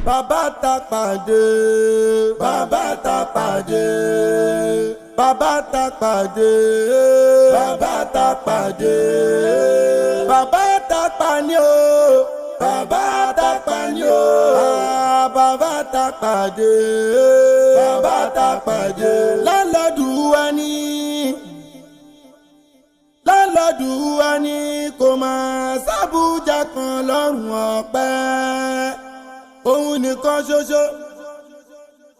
Bàbá ta pàdé, bàbá ta pàdé, bàbá ta pàdé, bàbá ta pàdé, bàbá ta pàní o, bàbá ta pàní o, bàbá ta pàdé, bàbá ta pàdé. Lálọ́dún wa ní, lálọ́dún wa ní, kò máa sábùjá kan lọ́rùn ọ̀pẹ, òun nìkan ṣoṣo.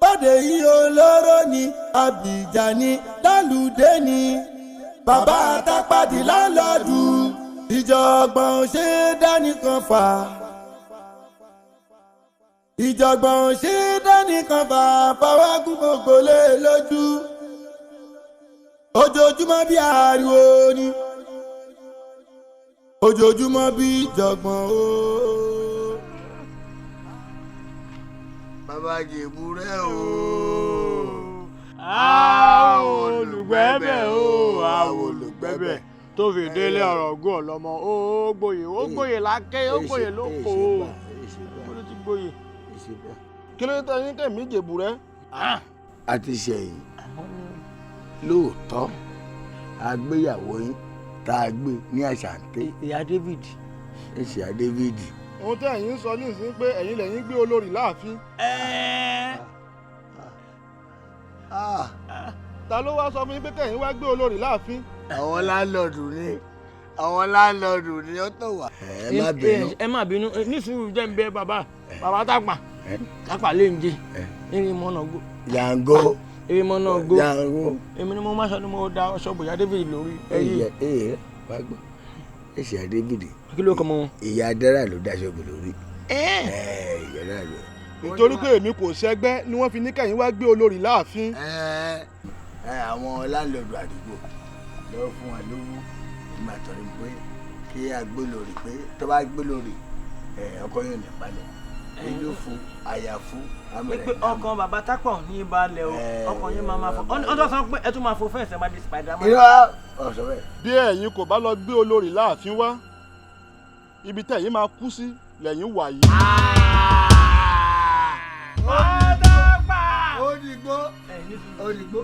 Bọ́dé yìí olóró ni, Abidjan ni, lálùdé ni, bàbá àtàpàdé lálọ́dù. Ìjọ̀gbọ̀n ṣe dánìkan fà, ìjọ̀gbọ̀n ṣe dánìkan fà, fọwọ́gùn gbogbo lé lójú. Ojoojúmọ́ bí ariwo ni, ojoojúmọ́ bí ìjọ̀gbọ̀n o. Bàbá Jèbúrẹ́ o. Àwọn olùgbẹ́bẹ̀ o, àwọn olùgbẹ́bẹ̀ tó fi délé ọ̀rọ̀ gún ọ̀lọ́mọ. Ó gboyè, ó gboyè lákè, ó gboyè lóko. Ó ló ti gboyè. Kí ló dé tẹ́yìn kẹ́mi Jèbúrẹ́? A ti ṣẹ̀yìn lóòótọ́, àgbéyàwó yín tá a gbé ní Àṣàǹtẹ̀. Ìyá David. Ìyá David. Ohun tẹ́ ẹ̀yin ń sọ nísìnyí pé ẹ̀yin lẹ́yìn gbé olórí láàfin. Ta ló wá sọ fún yín pé kẹ́yìn wá gbé olórí láàfin? Àwọn láńlọ́ọ̀dù ni, àwọn láńlọ́ọ̀dù ni ó tọ̀ wá. Ẹ má bínú. Ẹ má bínú, ní sùúrù jẹ́ ń bẹ bàbá, bàbá Tápà, Tápà lè ń jẹ, erin mọ́nà gbó. Yàngó. Erin mọ́nà gbó. Yàngó. Èmi ni mo máa sọ ni mo da ọṣọ bòyá David lórí. Ẹ ẹ wá gbọ́, ìyá David. Kí ló kọ mọ wọn? Ìyá Dára ló daṣọ bò lórí. Ìyá Dára ló. Nítorí pé èmi kò ṣẹgbẹ́ ni wọ́n fi ní kẹ́yìn wá gbé olórí láàfin. Àwọn láńlọ́ọ̀dù àdúgbò lọ fún wa lówó ìgbà tó rí pé kí a gbé lórí, pé tó bá gbé lórí ọkọ yóò ní balẹ̀. Ejò fún àyà fún amẹ̀rẹ̀. Pé ọkàn bàbá Tápà ò ní balẹ̀ o, ọkàn yín máa ma fọ. Ọ tó sọ pé ẹ tún máa fo fẹ́ǹsì ẹ máa di Spiderman. Irọ́ ọ̀sọ̀ bẹ́ẹ̀. Bí ẹ̀yin kò bá lọ gbé olórí láàfin wá, ibi tẹ̀yin máa kú sí lẹ́yìn wà yìí. Tápà. Ó dìgbò, ó dìgbò.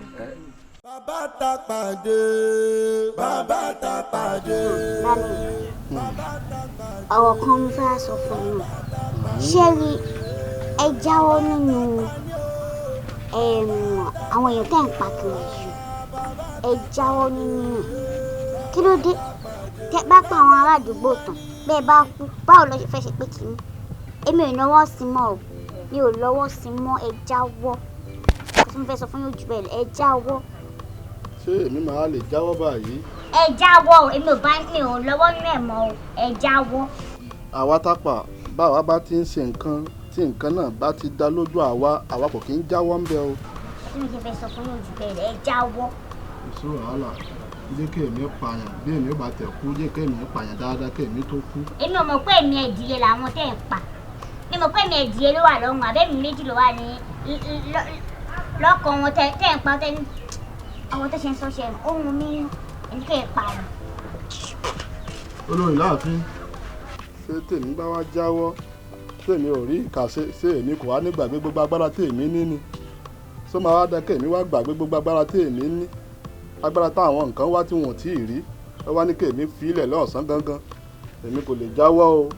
Bàbá ta pàdé, bàbá ta pàdé. Ọ̀rọ̀ kan mo fẹ́ sọ fún yín. Ṣé rí, ẹ jáwọ́ nínú àwọn èèyàn tẹ́ ń pa kiri yìí. Ẹ jáwọ́ nínú ẹ̀. Kí ló dé? Tẹ́ bá pa àwọn ará àdúgbò tán, bẹ́ẹ̀ bá kú, báwo lọ ṣe fẹ́ ṣe pé kìíní? Èmi ò lọ́wọ́ sí mọ́ o. Mi ò lọ́wọ́ sí mọ́, ẹ jáwọ́. Kò tí mo fẹ́ sọ fún yín jù bẹ́ẹ̀ lọ, ẹ jáwọ́. Ṣé èmi máa lè jáwọ́ báyìí? Ẹ jáwọ́ o, èmi ò bá mi ò lọ́wọ́ nínú ẹ̀ mọ́ o, ẹ jáwọ́. Àwa Tápà, báwa bá ti ń ṣe nǹkan tí nǹkan náà bá ti dá lójú àwa, àwa kò kí ń jáwọ́ ń bẹ o. Kí ni kí n fẹ́ sọ fún yín jù bẹ́ẹ̀ lọ, ẹ jáwọ́. Kò sí wàhálà, jẹ́ kí èmi pààyàn, bí èmi ò bá tẹ̀ kú, jẹ́ kí èmi pààyàn dáadáa kí èmi tó kú. Èmi ò mọ̀ pé èmi ẹ̀dìyẹ làwọn tẹ̀ ń pa. Mi mọ̀ pé èmi ẹ̀dìyẹ ló wà lọ́rùn, àbẹ́mi méjì ló wà ní lọ́kàn wọn tẹ̀ ń pa tẹ́ ní. Àwọn tó ṣe ń sọ ṣe ohun mi ẹni kẹ́ ẹ̀ pààyàn. Olórí láàfin, ṣé tèmi bá wá jáwọ́, tèmi ò rí ìkà ṣe, ṣé èmi kò wá ní gbàgbé gbogbo agbára tèmi ní ni? Ṣé máa wá dákẹ́ èmi wá gbàgbé gbogbo agbára tèmi ní? Agbára táwọn nǹkan wá tí wọn ò tí ì rí, ẹ wá ní kèmí fi ilẹ̀ lọ́sàn-án gangan, èmi kò lè jáwọ́ o.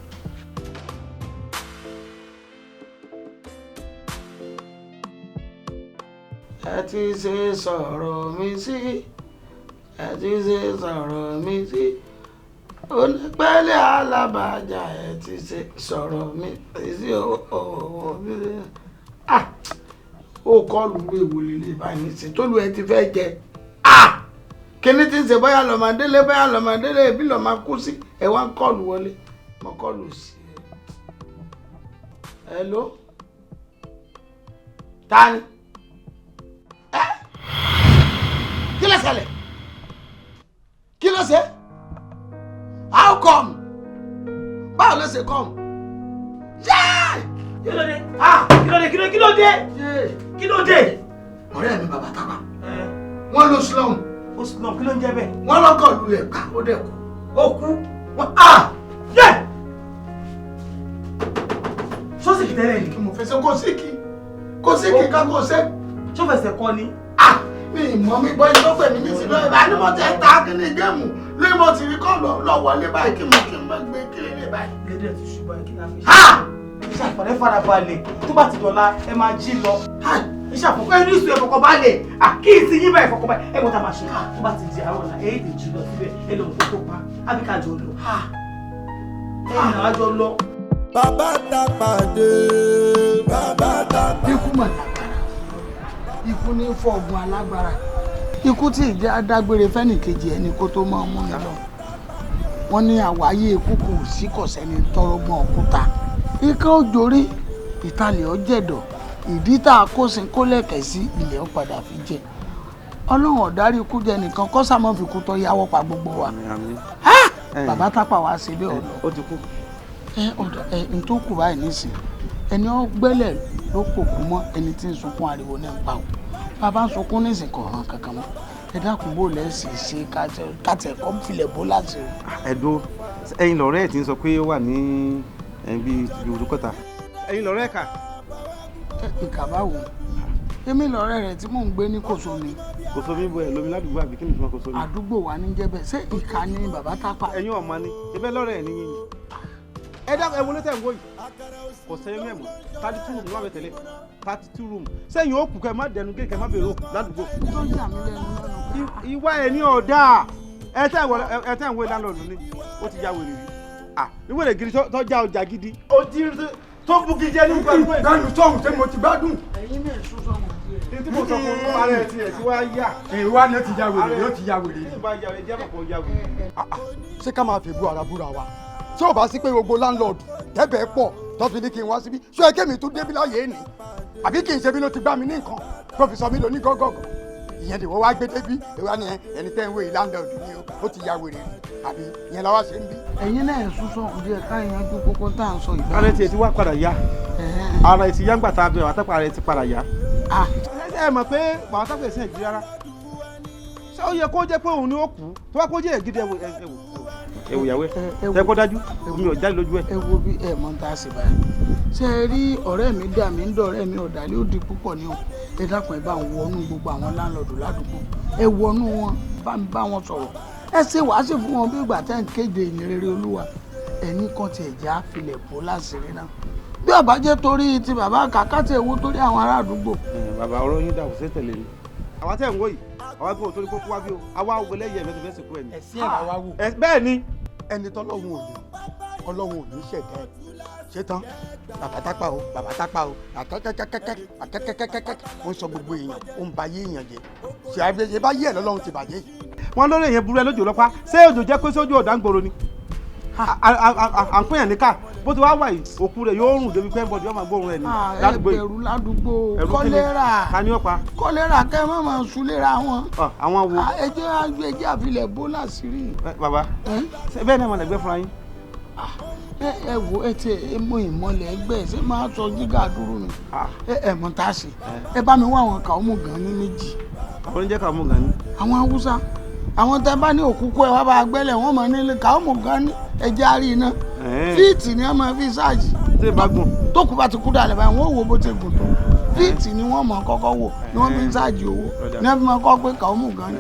Ẹ ti ṣe sọ̀rọ̀ mi sí, ẹ ti ṣe sọ̀rọ̀ mi sí, onípẹ̀lẹ̀ alábàjá, ẹ ti ṣe sọ̀rọ̀ mi sí ọ̀wọ̀ mi. Ó kọlù ewu líle báyìí sí tólú ẹ ti fẹ́ jẹ. Kíní tí ń ṣe bóyá lọ́mọdélé, bóyá lọ́mọdélé, ebi lọ́mọ kú sí, ẹ wá ń kọlù wọlé, mo kọlù sí ẹ. Hello? Ta ni? Kí ló ṣẹlẹ̀? Kí ló ṣe? How come? Báwo ló ṣe come? Yéé! Kí ló dé? Kí ló dé? Kí ló kí ló dé? Kí ló dé? Ọ̀rẹ́ mi bàbá Tápà, wọ́n ló slum. Ó slum, kí ló ń jẹ́ bẹ́ẹ̀? Wọ́n lọ́kọ̀ lulẹ̀ pa, ó dẹ̀ kú. Ó kú? Wọ́n Yé! Sọ́sì tẹ́lẹ̀ ni. Kí mo fẹ́ Fẹsẹ̀ kò sí kí ká kò ṣe. Ṣó fẹsẹ̀ kọ́ ni? Mi mọ̀ mi gbọ́ iná pẹ̀lú mi sí lọ́yẹ̀ báyìí ní mo ti ń ta kíní géèmù lórí mo ti rí kọ́ lọ wọlé báyìí kí mo kí n bá gbé kiri ní báyìí. Lédè ti ṣubú ẹ kí la fi ṣe. Ìṣàfọ̀rẹ́ farabalẹ̀ tó bá ti dọ̀la ẹ máa jí lọ. Ìṣàfọ̀kọ́ ẹni ìṣù ẹ̀fọ̀kọ̀ balẹ̀ àkíyèsí yín báyìí fọkọ̀ balẹ̀ ẹ mọ̀ tá a máa ṣe tó bá ti di àárọ̀ ọ̀la ẹ èdè jí lọ síbẹ̀ ẹ lọ nǹkan tó pa ábíkájọ lọ. Ẹ nà á jọ lọ. Bàbá ta pàdé, bàbá ta pàdé. Ikú mà lágbára, ikú ní fọ̀gùn alágbára, ikú tí ìjẹ́ adágbére fẹ́nìkejì ẹni kó tó máa mú ni lọ. Wọ́n ní àwáyé ikú kò sí kọ̀sẹ́ni tọrọgbọ́n òkúta. Ikán òjòrí, ìtàlẹ̀ ọ̀jẹ̀dọ̀, ìdí tá a kó sin kó lẹ̀kẹ̀ sí ilẹ̀ ó padà fi jẹ. Ọlọ́run ọ̀dárí ikú jẹ nìkan kọ́ sàmọ́ fi kú tọ́ yáwọ́ pa gbogbo wa. Bàbá tápà wá sí bí ọ̀nà. Ó ti kú. Ẹ ọ̀dọ̀ ẹ n tó kù báyìí nísìn ẹni ó gbẹ́lẹ̀ ló kò kú mọ́ ẹni tí ń sunkún ariwo ní ń pa o. Bàbá ń sunkún nísìn kò hàn kankan mọ́. Ẹ dákun bó lẹ́ sì ṣe kàtẹ́ kọ́ filẹ̀ bó láti. Ẹ̀dùn ẹ̀yin lọ̀rẹ́ ẹ̀ ti ń sọ pé ó wà ní ibi ìdúkọ̀tà. Ẹ̀yin lọ̀rẹ́ ẹ̀ka. Ìkà báwo? Èmi lọ̀rẹ́ rẹ̀ tí mò ń gbé ní Kòsómi. Kòsómi bo ẹ̀ lómi ládùúgbò àbí kí ni ìtumọ̀ Kòsómi? Àdúgbò wa ní jẹ́bẹ̀. Ṣé ìkà ni bàbá tápà? Ẹ̀yin ọ̀ma ni, ibẹ̀ lọ́rẹ́ ẹ̀ ní yín. Ẹ dákun ẹ wọlé tẹ̀ ń wò yìí. Kò sẹ́yìn mẹ́mọ́, 32 room ló wà bẹ̀ tẹ́lẹ̀, 32 room. Sẹ́yìn ó kù kẹ́ má dẹnu gé kẹ́ má bèrè òkú ládùúgbò. Tó yà mí lẹ́nu lọ́nà. Ìwà ẹ̀ ní ọ̀dà. Ẹ tẹ́ ń wo láńlọ́ọ̀dù ni, ó ti ya wèrè rí. Ìwé rẹ̀ gidi tó já ọjà gidi. Ó ti tó bugi jẹ́ ní gbàgbé. Gbàgbé sọ̀hún ṣé mo ti gbádùn. Ẹ̀yin náà sún sọ̀hún díẹ̀. Tí mo sọ fún ara ẹ̀ tiẹ̀ tí wàá yà. Ìwà ni ó ti ya wèrè, yóò ti ya wèrè. Tí ìbá ya wèrè jẹ́ àpapọ̀ ya wèrè. Ṣé ká máa fèbú ara búra wa? Tí ò bá sí pé gbogbo láńlọ́ọ̀dù tẹ́bẹ̀ẹ́ pọ̀ tó fi ní kí n wá síbí, ṣé ẹgẹ́ mi tún débí láyé ni? Àbí kì í ṣe bí ló ti gbá mi ní nǹkan tó fi sọ mí lọ ní gọ́gọ́gọ́? Ìyẹn lè wọ́n wá gbé débí, ìwà ni ẹni tẹ́ ń wé láńlọ́ọ̀dù ni ó ti ya wèrè rí, àbí ìyẹn la wá ṣe ń bí. Ẹ̀yin náà sún sọ̀hún díẹ̀ ká yanjú kókó tá à ń sọ ìbára. Ara tiẹ̀ ti wá padà yá. Ara ẹ̀ ti yá ńgbà tá a bẹ̀rẹ̀ àtàpà ara ẹ̀ ti padà yá. Ẹ mọ̀ pé bàbá tápà ẹ̀sìn ẹ̀jú rárá. Ṣé ó yẹ kó jẹ́ pé òun ni ó kú? Tó bá kó jẹ́ ẹ̀gídẹ́ ẹ̀wò ẹ̀wò ìyàwó ẹ̀. Ṣé kó dájú? Omi ò jáde lójú ẹ̀. Ẹ wo bí ẹ mọ̀ tá a sì báyìí. Ṣé ẹ rí ọ̀rẹ́ mi dà mí ń dọ̀rẹ́ mi ọ̀dàlẹ́ ó di púpọ̀ ní o. Ẹ dákun ẹ bá ń wọnú gbogbo àwọn láńlọ́ọ̀dù ládùúgbò. Ẹ wọnú wọn, bá ń bá wọn sọ̀rọ̀. Ẹ ṣe wàásù fún wọn bí ìgbà tẹ́ ń kéde ìyìn rere Olúwa. Ẹ̀yin kan tiẹ̀ já filẹ̀ bó láṣìírí náà. Bí ó bá jẹ́ torí ti bàbá kàkà tí ewu torí àwọn ará àdúgbò. Bàbá ọ̀rọ̀ yín dàbò sí tẹ̀lé ni. Àwa tẹ̀ ń wò yìí, àwa gbọ́ torí kókó wá bí o, àwa wò lẹ́yìn ẹ̀mẹ́tẹ̀ fẹ́ sìnkú ẹ̀ ni. Ẹ̀sìn ẹ̀ làwa wò. Bẹ́ẹ̀ ni. Ẹni tọ́lọ́hun ò ní, Ọlọ́hun ò ní ṣẹ̀dá ẹ̀. Ṣé tán? Bàbá tápà o, bàbá tápà o, àkẹ́kẹ́kẹ́kẹ́ àkẹ́kẹ́kẹ́kẹ́ ó ń sọ gbogbo èèyàn, ó ń ba ayé èèyàn jẹ́. Ṣé àbẹ̀yẹ bá yẹ̀ lọ́lọ́run ti bàjẹ́ yìí? Wọ́n lórí èèyàn burú ẹ lójó lọ́pàá, ṣé òjò jẹ́ pé sójú ọ̀dà ń gbòòrò ni? À ń pínyàn níkà, bó ti wá wà yìí, òkú rẹ̀ yóò rùn débi pé ń bọ̀dì yóò máa gbóòórùn rẹ̀ ní ládùúgbò yìí. Ẹ̀rù ládùúgbò kọ́lẹ́rà kọ́lẹ́rà kẹ́ ẹ má máa súnlera wọn. Àwọn wo? Ẹ jẹ́ àfilẹ̀ bó láṣìírí. Bàbá, bẹ́ẹ̀ náà mo lè gbé fúnra yín. Ẹ wo ẹ ti ẹ mú ìmọ̀lẹ̀ ẹgbẹ́ ṣé máa sọ gíga dúró ni ẹ mọ̀ tá a ṣe ẹ bá mi wá àwọn kàómù gan ní méjì. Àwọn oníjẹ́ kàómù gan ní. Àwọn Haúsá àwọn tẹ bá ní òkúkú ẹ wá bá gbẹ́lẹ̀ wọ́n mọ̀ nílé kàómù gan ní ẹjẹ́ àárí iná fíìtì ni wọ́n máa fi ṣáàjì. Tí ìbá gùn. Tó kú bá ti kú dàlẹ́ báyìí wọ́n wò bó ti gùn tó fíìtì ni wọ́n mọ̀ kọ́kọ́ wò ni wọ́n fi ń ṣáàjì owó ni wọ́n fi máa kọ́ pé kàómù gan ní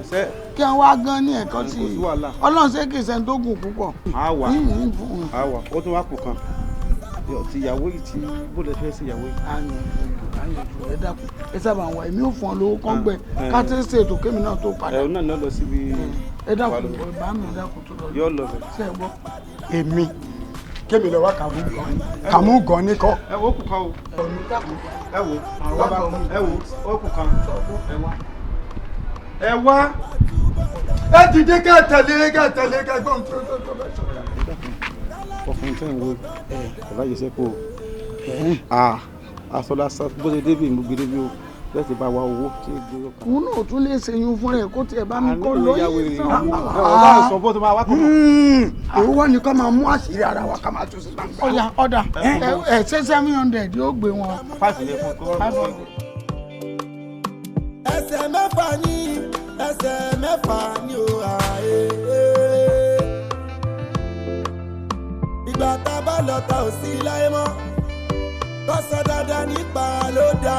kí wọ́n wá gan ní ẹ̀kọ́ sí i Ọlọ́run ṣé kìí ṣe tó gùn púpọ̀. Àwà àwà ó tún wá kù kan ti ìyàwó yìí ti bó lè fẹ́ sí ìyàwó yìí. Àyànjú ẹ dákun ẹ sábà wà èmi ò fún ọ lówó kán gbẹ ká tẹ́ ṣètò kémi náà tó padà. Ẹ náà náà lọ síbi. Ẹ dákun bá mi dákun tó lọ. Yóò lọ bẹ. Ṣé ẹ gbọ́. Èmi kémi lọ wá kàmú gan ni kàmú gan ni kọ́. Ẹ wo kù kan o. Ẹ wo bàbá ẹ wo ó kù kan ẹ wá. Ẹ wá. Ẹ dìde kẹ́ tẹ̀lé kẹ́ tẹ̀lé kẹ́ gbọ́n tó tó tó bẹ́ẹ̀ sọ̀rọ̀. Ọkùnrin tẹ́ ń wo ẹ̀ láyé sẹ́kọ̀ aṣọ lásán bó ṣe débi ìmú gbé débi o lẹ́sì bá wa owó tí ó gbé ọkàn. Òun náà tún lè ṣèyún fún rẹ̀ kó tiẹ̀ bá mi kọ́ lóyún sanwó. Ọ̀gá sọ bó tó máa wá kọ́. Èwo wá ni ká máa mú àṣírí ara wa ká máa tún sí gbangba. Ọ̀dà ọ̀dà ẹ̀ ṣé 700 yóò gbé wọn. 5 yẹn fún kọ́. Ẹsẹ̀ mẹ́fà ní ẹsẹ̀ mẹ́fà ní o àyè. Ìgbà tá a bá lọ ta ò sí láyé mọ́. Kọ́sọ̀ dáadáa nípa ló dá.